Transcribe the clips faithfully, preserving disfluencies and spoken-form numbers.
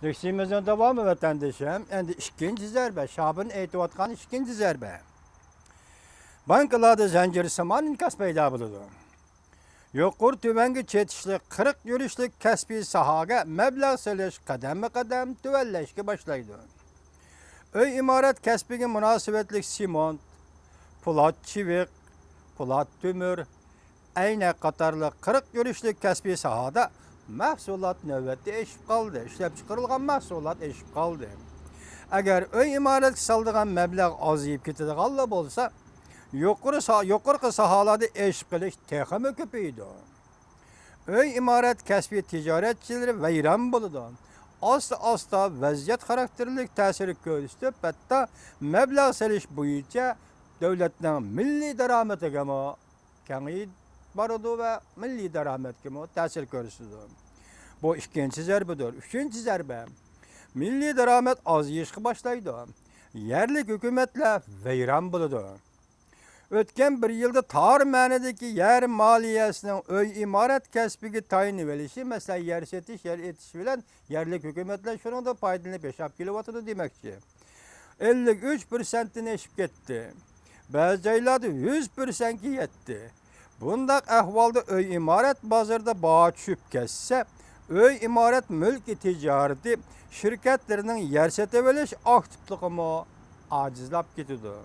دەرسىمىزنىڭ داۋامى، ۋەتەندىشىم. ئەمدى ئىككىنچى زەربە، شابىن ئېيتىۋاتقان ئىككىنچى زەربە. بانكىلاردا زەنجىرسىمان ئىنكاس پەيدا بولىدۇ. يۇقىرى تۆۋەنگە چېتىشلىق قىرىق يۈرۈشلۈك كەسپىي ساھەگە مەبلەغ سېلىش قەدەممۇ قەدەم تۆۋەنلەشكە باشلايدۇ. ئۆي ئىمارەت كەسپىگە مۇناسىۋەتلىك سېمونت، پولات چىۋىق، پولات تۆمۈر، ئەينەك قاتارلىق قىرىق يۈرۈشلۈك كەسپىي ساھەدە مەھسۇلات نۆۋەتتە ئېشىپ قالدى، ئىشلەپچىقىرىلغان مەھسۇلات ئېشىپ قالدى. ئەگەر ئۆي ئىمارەتكە سالىدىغان مەبلەغ ئازىيىپ كېتىدىغانلا بولسا، يۇقىرى سا-، يۇقىرىقى ساھەلەردە ئېشىپ قېلىش تېخىمۇ كۆپىيىدۇ. ئۆي ئىمارەت كەسپى تىجارەتچىلىرى ۋەيران بولىدۇ. ئاستا-ئاستا ۋەزىيەت خاراكتېرلىك تەسىر كۆرسىتىپ، ھەتتا مەبلەغ سېلىش بويىچە دۆلەتنىڭ مىللىي دارامىتىگىمۇ كېڭىيىپ بارىدۇ ۋە مىللىي دارامەتكىمۇ تەسىر كۆرسىتىدۇ. بۇ ئىككىنچى زەربىدۇر. ئۈچىنچى زەربە. مىللىي دارامەت ئازىيىشقا باشلايدۇ. يەرلىك ھۆكۈمەتلەر ۋەيران بولىدۇ. ئۆتكەن بىر يىلدا تار مەنىدىكى يەر مالىيەسىنىڭ ئۆي ئىمارەت كەسپىگە تايىنىۋېلىشى، مەسىلەن، يەر سېتىش، يەر ئېتىش بىلەن يەرلىك ھۆكۈمەتلەر شۇنىڭدىن پايدىلىنىپ ياشاپ كېلىۋاتىدۇ دېمەكچى. ئەللىك ئۈچ پىرسەنتتىن ئېشىپ كەتتى. بەزى جايلاردا يۈز پىرسەنتكە يەتتى. بۇنداق ئەھۋالدا ئۆي ئىمارەت بازىرىدا باھا چۈشۈپ كەتسە، ئۆي ئىمارەت مۈلكى تىجارىتى شىركەتلىرىنىڭ يەر سېتىۋېلىش ئاكتىپلىقىمۇ ئاجىزلاپ كېتىدۇ.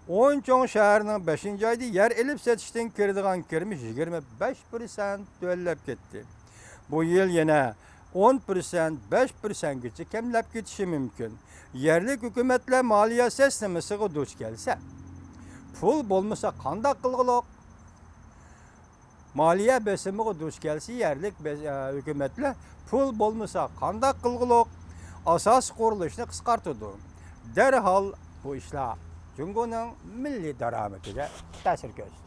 ئون چوڭ شەھەرنىڭ بەشىنچى ئايدا يەر ئېلىپ سېتىشتىن كىرىدىغان كىرىمى يىگىرمە بەش پىرسەنت تۆۋەنلەپ كەتتى. بۇ يىل يەنە ئون پىرسەنت، بەش پىرسەنتكىچە كەملەپ كېتىشى مۇمكىن. يەرلىك ھۆكۈمەتلەر مالىيە سىستېمىسىغا دۇچ كەلسە، پۇل بولمىسا قانداق قىلغۇلۇق؟ مالىيە بېسىمىغا دۇچ كەلسە يەرلىك بې-، ئە، ھۆكۈمەتلەر، پۇل بولمىسا قانداق قىلغۇلۇق؟ ئاساسىي قۇرۇلۇشنى قىسقارتىدۇ. دەرھال بۇ ئىشلار جۇڭگونىڭ مىللىي دارامىتىگە تەسىر كۆرسىتىدۇ.